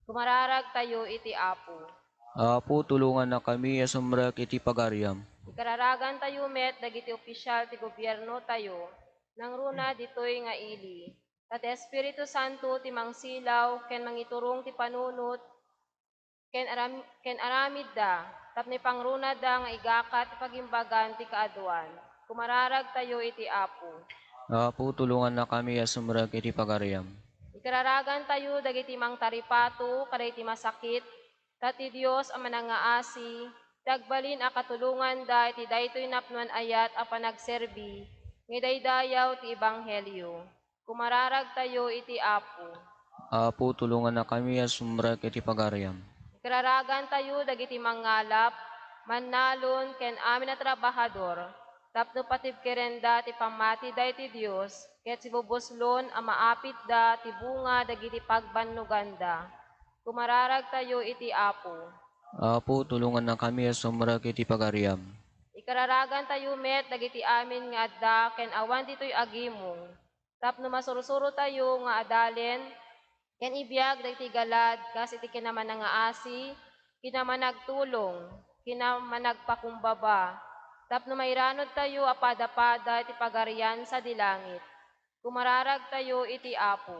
Kumararagtayo iti Apo. Apo, tulongannakami a sumrek iti pagariam. Ikararagantayo met dagiti opisial ti gobiernotayo, nangruna ditoy nga ili. Ta ti Espiritu Santo ti mangsilaw ken mangiturong ti panunot ken aram-, ken aramidda, tapno ipangrunada nga igaka ti pagimbagan ti kaaduan. Kumararagtayo iti Apo. Apo, tulongannakami a sumrek iti pagariam. Ikararagantayo dagiti mangtaripato kadagiti masakit, ta ti Dios a manangngaasi, ti agbalin a katulonganda iti daytoy napnoan ayat a panagserbi nga idaydayaw ti ebanghelio. Kumararagtayo iti Apo. Apo, tulongannakami a sumrek iti pagariam. Ikararagantayo dagiti mangngalap, mannalon, ken amin a trabahador, tapno patibkerenda ti pammatida iti Dios, ket sibubuslon a maapitda ti bunga dagiti pagbannoganda. Kumararagtayo iti Apo. Apo, tulongannakami a sumrek iti pagariam. Ikararagantayo met dagiti amin nga adda ken awan ditoy agimong, tapno masursurotayo nga adalen ken ibiag dagiti galad kas iti kinamanangngaasi, kinamanagtulong, kinamanagpakumbaba, tapno mairanudtayo a padapada iti Pagarian sadi langit. Kumararagtayo iti Apo.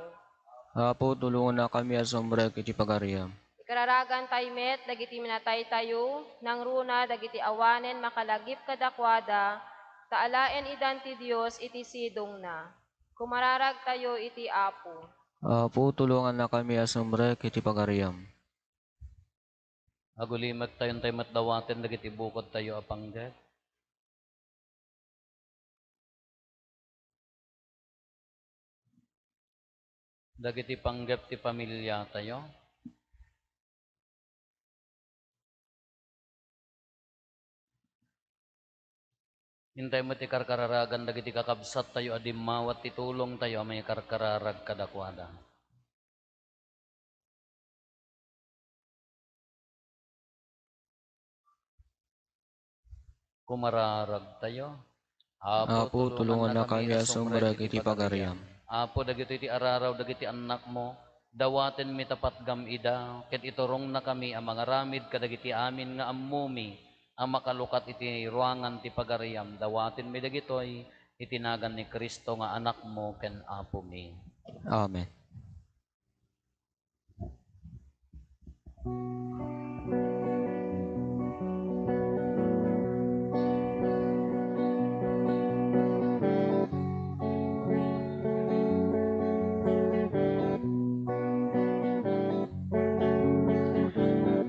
Apo, tulongannakami a sumrek iti pagariam. Ikararagantay met dagiti minataytayo, nangruna dagiti awanen makalagip kadakuada, ta alaen idan ti Dios iti sidongna. Kumararagtayo iti Apo. Apo, tulongannakami a sumrek iti pagariam. Agulimektayon tayo met dawaten dagiti bukodtayo a panggep. Dagiti panggep ti pamiliatayo. Intay met ti karkararagan dagiti kakabsattayo a dimmawat ti tulongtayo a mangikarkararag kadakuada. Kumararagtayo. Apo, Apo, tulongannakami a sumrek iti pagariam. Apo, dagitoy ti araraw dagiti annakmo, dawatenmi ta patgam ida, ket iturongnakami a mangaramid kadagiti amin nga ammomi a makalukat iti ruangan ti pagariam. Dawatenmi dagitoy iti nagan ni Cristo nga Anakmo ken Apomi. Amen.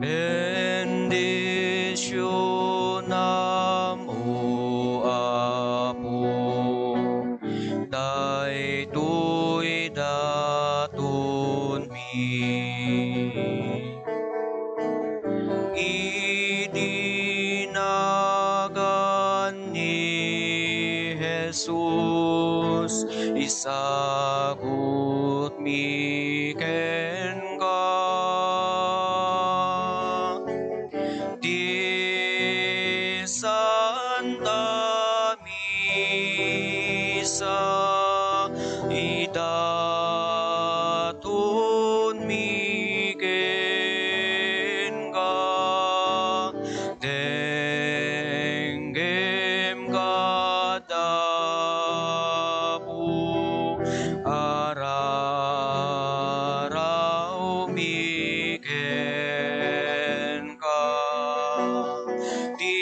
Bendisyonam, O Apo, daytoy datonmi. Iti nagan ni Jesus, isagutmi kenka ti Santa Misa, idatonmi kenka, denggem kadda Apo, ararawmi kenka. Ti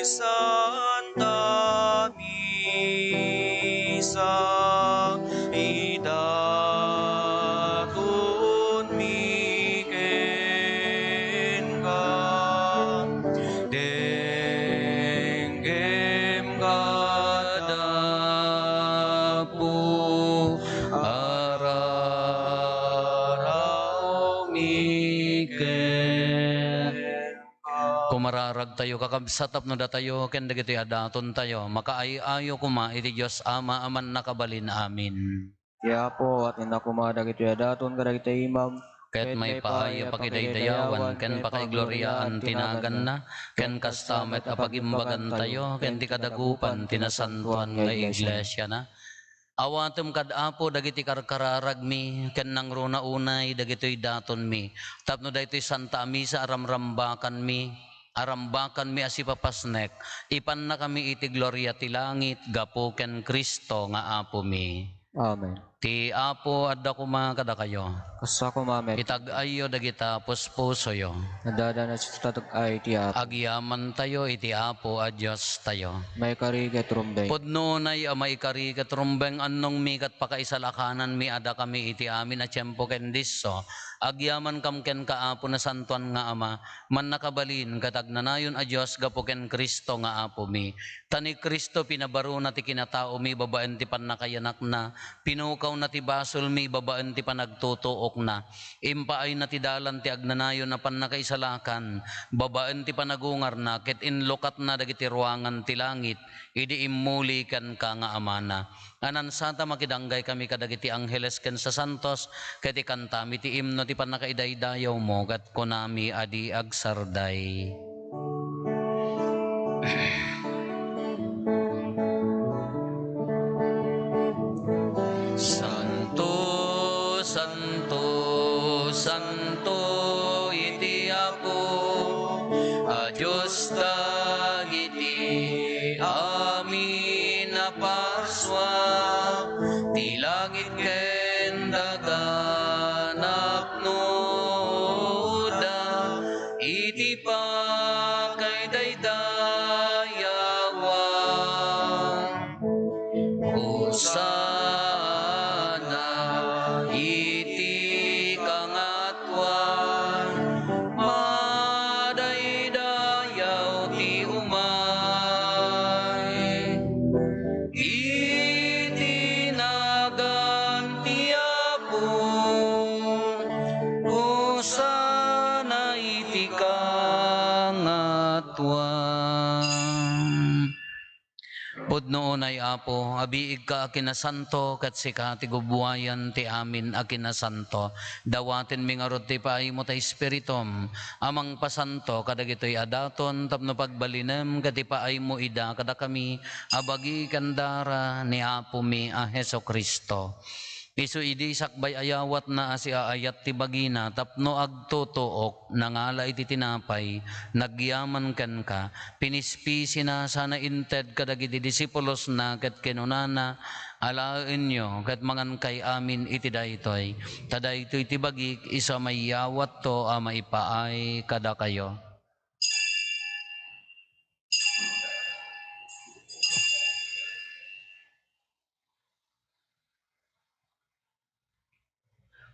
Santa Misa, idatonmi kenka, denggem kadda Apo, ararawmi kenka. Kumararagtayo, kakabsat, tapno datayo ken dagitoy a datontayo makaay-ayo koma iti Dios Ama a Mannakabalin. Amin. Ti Apo, attendanna koma dagitoy a daton kadagiti imam, ket maipaay a pakidaydayawan ken pakaigloriaan ti naganna, ken kasta met a pagimbagantayo ken ti kadagupan ti nasantoan nga iglesiana. Awatem kad Apo dagiti karkararagmi ken nangruna unay dagitoy datonmi, tapno daytoy Santa a Misa a ramrambakanmi, a rambakanmi a sipapasnek, ipannakami iti gloria ti langit gapu ken Cristo nga Apomi. Amen. Ti Apo adda koma kadakayo. Kasta koma met. Itag-ayyo dagita puspusoyo. Adda-adda a sitag-ay ti Apo. Agyamantayo iti Apo a Diostayo. Maikari ket rumbeng. Pudno unay a maikari ket rumbeng, annongmi ket pakaisalakananmi a dakami iti amin a tiempo ken disso. Agyamankam kenka, Apo, nasantoan nga Ama, mannakabalin ket agnanayon a Dios gapu ken Cristo nga Apomi. Ta ni Cristo pinabarona ti kinataomi babaen ti pannakayanakna, pinukawna ti basolmi babaen ti panagtutuokna, impaayna ti dalan ti agnanayon a pannakaisalakan babaen ti panagungarna, ket inlukatna dagiti ruangan ti langit idi immuli kenka nga Amana. Anansatam a kidanggakami kadagiti angheles ken sasantos, ket ikantami ti imno ti pannakaidaydayawmo, ket kunami a di agsarday. Santo, santo, santo iti Apo a Dios dagiti amin a parsua, ti langit ken daga napnoda iti pakaidaydayawan. Hosanna iti kangatoan, madaydayaw ti umay iti nagan ti Apo. No unay, Apo, abiigka a kinasanto, ket sika ti gubbuayan ti amin a kinasanto. Dawatenmi ngarud ti paaymo ta Espiritum a mangpasanto kadagitoy a daton tapno pagbalinem ket ipaaymo ida kadakami a bagi ken dara ni Apomi a Jesu-Cristo. Isu idi sakbay a yawatna a siaayat ti bagina tapno agtutuok, nangala iti tinapay, nagyaman kenka, pinispisina sana inted kadagiti disipulosna ket kinunana, "Alaenyo ket mangankay amin iti daytoy, ta daytoy ti bagik isu a mayawatto a maipaay kadakayo."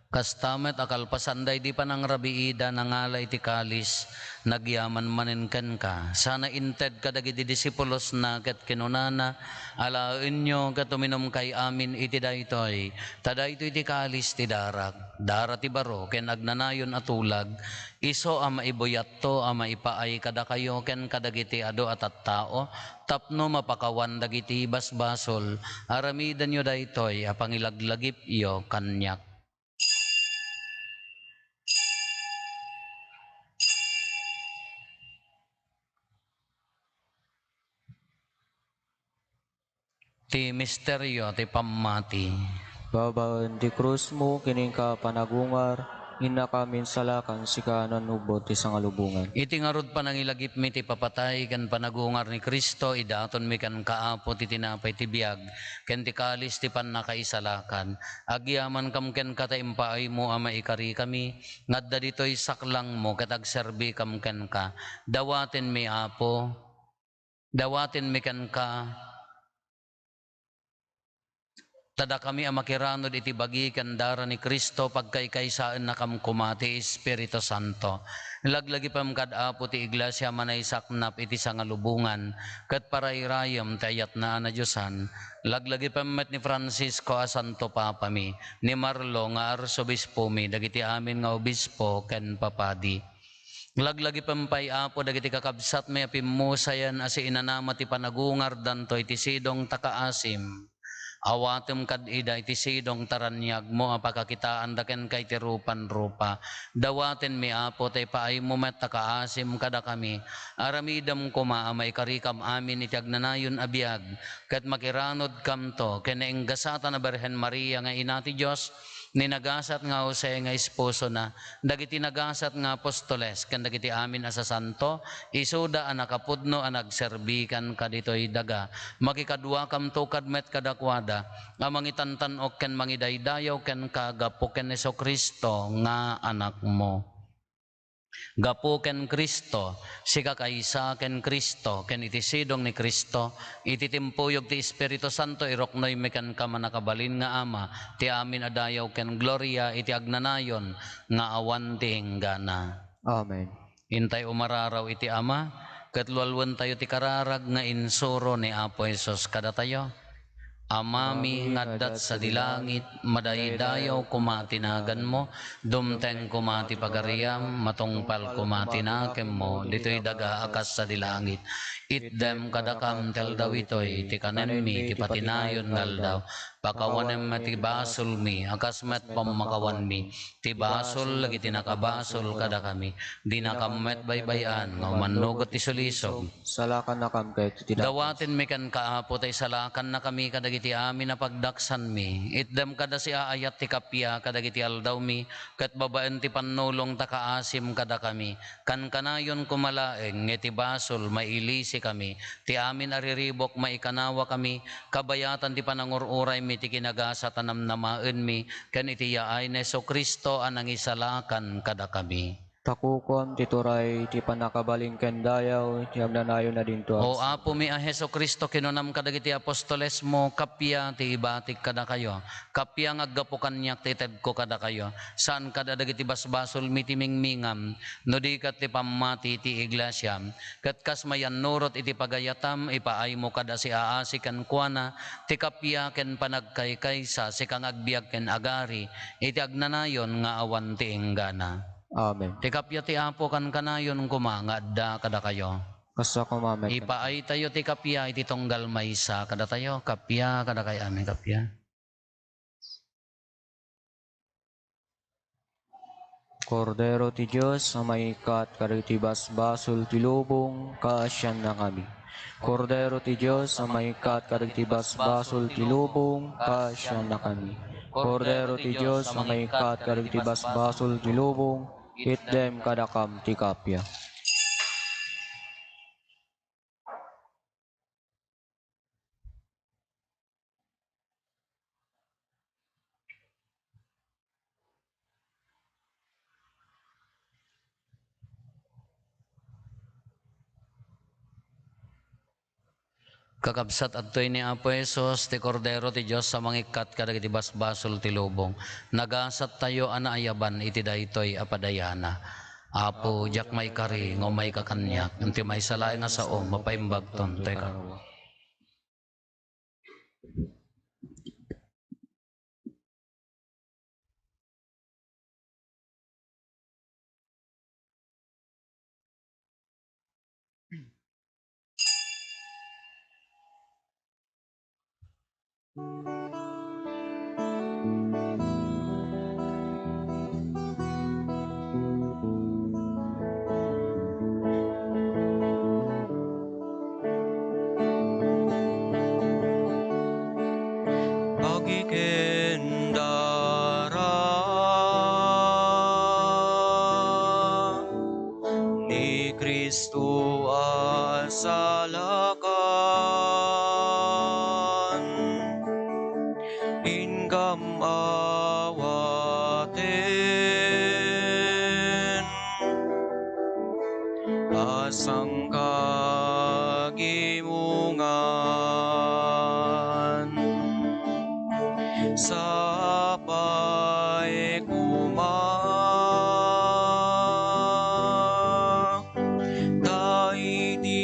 Kasta met a kalpasan daydi panangrabiida, nangala iti kalis, nagyaman manen kenka, sana inted kadagiti disipulosna ket kinunana, "Alaenyo ket uminumkay amin iti daytoy, ta daytoy ti kalis ti darak, dara ti baro ken agnanayon a tulag, isu a maibuyatto a maipaay kadakayo ken kadagiti adu a tattao, tapno mapakawan dagiti basbasol. Aramidenyo daytoy a pangilaglagipyo kaniak." Ti misterio ti pammati. Babaen ti krusmo ken inka panagungar, innakam insalakan sika a nannubbot ti sangalubongan. Iti ngarud panangilagipmi ti papatay ken panagungar ni Cristo, idatonmi kenka, Apo, ti tinapay ti biag ken ti kalis ti pannakaisalakan. Agyamankam kenka ta impaaymo a maikarikami nga adda ditoy saklangmo ket agserbikam kenka. Dawatenmi, Apo, dawatenmi kenka, ta dakami a makiranud iti bagi ken dara ni Cristo, pagkaykaysaennakam koma ti Espiritu Santo. Laglagipem kad Apo ti Iglesia a manaysaknap iti sangalubongan, ket parayrayem ti ayatna a nadiosan. Laglagipem met ni Francisco a Santo Papami, ni Marlo nga Arsobispomi, dagiti amin nga obispo ken papadi. Laglagipem pay, Apo, dagiti kakabsatmi a pimmusayen a siinanama ti panagungardanto iti sidong ta kaasim. Awatem kad ida iti sidong ta raniagmo a pakakitaanda kenka iti rupan-rupa. Dawatenmi, Apo, ta ipaaymo met ta kaasim kadakami. Aramidem koma a maikarikam amin iti agnanayon a biag, ket makiranudkamto ken nainggasatan a Birhen Maria nga Ina ti Dios, ni nagasat nga Jose nga esposona, dagiti nagasat nga apostoles, ken dagiti amin a sasanto, isuda a nakapudno a nagserbi kenka ditoy daga. Makikaduakamto kad met kadakuada a mangitantan-ok ken mangidaydayaw kenka gapu ken Jesu-Cristo nga Anakmo. Gapu ken Cristo, sikakaysa ken Cristo, ken iti sidong ni Cristo, iti timpuyog ti Espiritu Santo, iruknoymi kenka, mannakabalin nga Ama, ti amin a dayaw ken gloria iti agnanayon nga awan ti inggana. Amen. Intay umararaw iti Ama, ket lualuentayo ti kararag nga insuro ni Apo Jesus kadatayo. Amami nga adda sadi langit, madaydayaw koma ti naganmo, dumteng koma ti pagariam, matungpal koma ti nakemmo, ditoy daga a kas sadi langit. Itdem kadakam ti aldaw itoy, ti kanenmi, ti patinayon nga aldaw. Pakawanem met ti basolmi, a kas met pammakawanmi, ti basol dagiti nakabasol kadakami. Dinakam met baybay-an nga umannugot ti sulisog. Salakannakam ket iti dagus. Dawatenmi kenka, Apo, ta isalakannakami kadagiti amin a pagdaksanmi. Itdem kada siaayat ti kappia kadagiti aldawmi, ket babaen ti pannulong ta kaasim kadakami. Kankanayon koma laeng nga iti basol, mailisikami. Ti amin a riribuk, maikanawakami. Kabayatan ti panangur-uraymi ti kinagasat a namnamaenmi, ken iti yaay ni Jesu-Cristo a nangisalakan kadakami. Ta kukuam ti turay, ti pannakabalin ken dayaw, ti agnanayon a dinto. O agsa. Apomi a Jesu-Cristo, kinunam kadagiti apostolesmo, "Kappia ti ibatik kadakayo. Kappia nga aggapu kaniak ti itedko kadakayo. Saan kad a dagiti basbasolmi ti mingmingam, no di ket ti pammati ti iglesiam. Ket kas mayannurot iti pagayatam, ipaaymo kad a siaasi kenkuana ti kappia ken panagkaykaysa, sika nga agbiag ken agari iti agnanayon nga awan ti inggana." Amen. Ti kappia ti Apo kankanayon koma nga adda kadakayo. Kasta koma met. Ipaaytayo ti kappia iti tunggal maysa kadatayo. Kappia kadakay amin, kappia. Kordero ti Dios a maikkat kadagiti basbasol ti lubong, kaasiannakami. Kordero ti Dios a maikkat kadagiti basbasol ti lubong, kaasiannakami. Kordero ti Dios a maikkat kadagiti basbasol ti lubong, itdem kadakam ti kappia. Kakabsat, adtoy ni Apo Jesus, ti Kordero ti Dios a mangikkat kadagiti basbasol ti lubong. Nagasattayo a naayaban iti daytoy a padayana. Apo, diak maikari nga umayka kaniak, ngem ti maysa laeng a sao, mapaimbagton toy karo. Agiken dara ni Cristo a salakan, inkam awaten a sangkagimongan. Sapay koma ta iti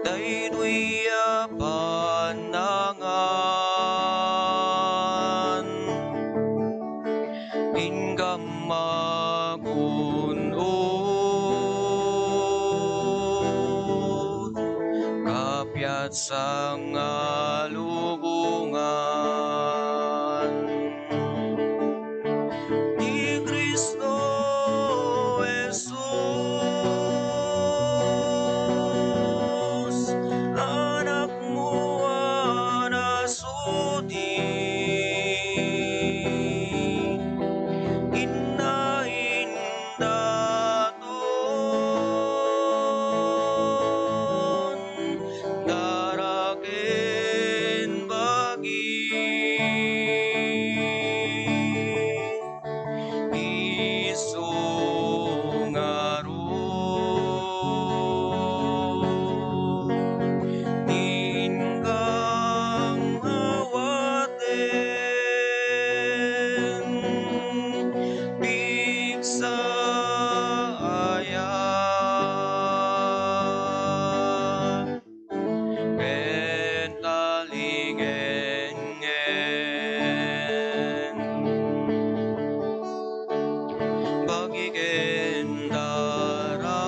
daytoy a panangan, inkam magun-od, kapiat sangalubongan. Ni Cristo Jesus, Anakmo a nasudi, inna indaton dara ken bagi. Isu ngarud ti inkam awaten, pigsa aya ket talingengen. Bagi ken dara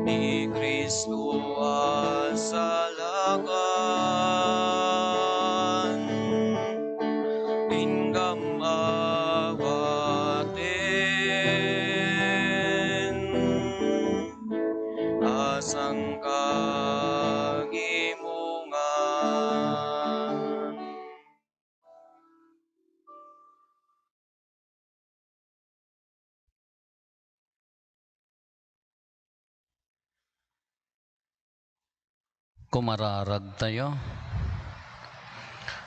ni Cristo a salakan, inkam awaten a sangkagimongan. Kumararagtayo.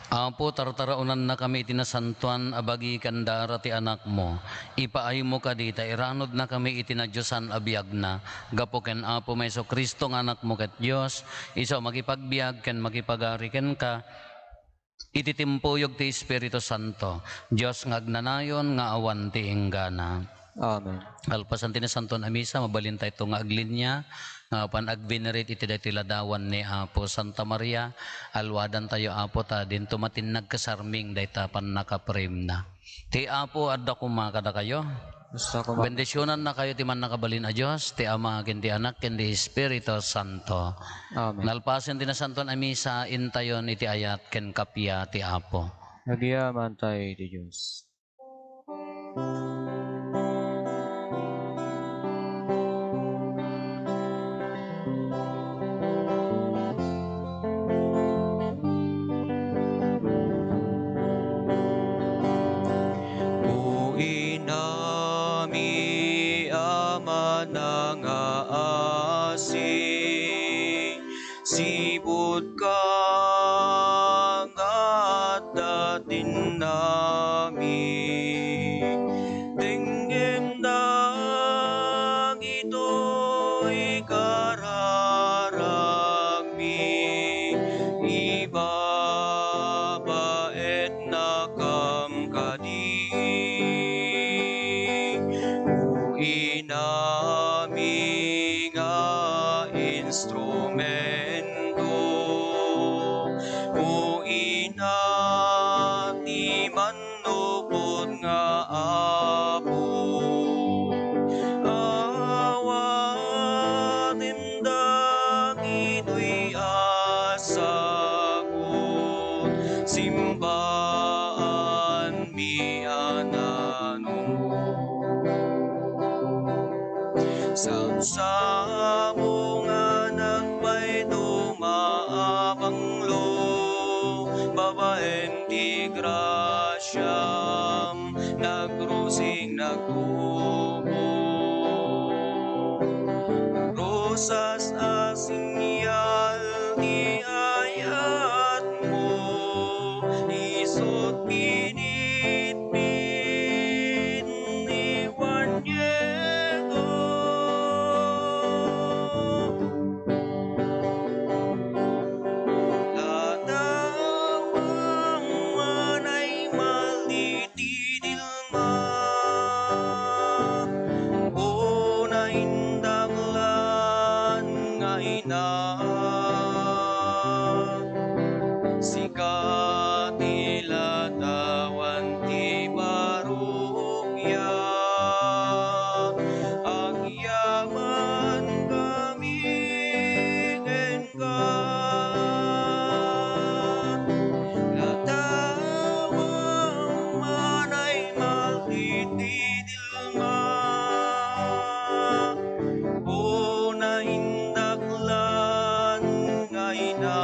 Apo, tartaraonannakami iti nasantoan a bagi ken dara ti Anakmo. Ipaaymo kadi ta iranudnakami iti nadiosan a biagna. Gapu ken Apo Jesu-Cristo nga Anakmo ket Dios, isu a makipagbiag ken makipagari kenka iti timpuyog ti Espiritu Santo, Dios nga agnanayon nga awan ti inggana. Amen. Kalpasan ti nasantoan a misa, mabalintayto nga aglinia nga apan agvenerate iti daytoy ladawan ni Apo Santa Maria. Alwadantayo, Apo, ta dinto matin nagkasarming dayta pannakaprayemna. Ti Apo adda koma kadakayo. Basta koma- Bendisyonannakayo ti Mannakabalin a Dios, ti Ama, ken ti Anak, ken ti Espiritu Santo. Amen. Nalpasen ti Nasantoan a Misa, intayon iti ayat ken kappia ti Apo. Agyamankami iti Dios. O inami a manangaasi, sibudka nga adda ti innami. Dengngen dagitoy kararagmi, ibabaetnakam kadi. O inami nga instrumento, o ina ti mannupot nga Apo, awaten dagitoy a sagut, simbaanmi a nanunot. Sapsapulngan pay ti maabanglo babaen ti grasiam, nagrusing, nagtubo. Rosas a senyal ti ayatmo, isut' pinitpit ni Juan Diego. Latawang manay malditidilma, o naindaklan nga ina. Sika ti latawan ti parokya, agyamankami kenka. Latawang manay malditidilma, o naindaklan nga ina.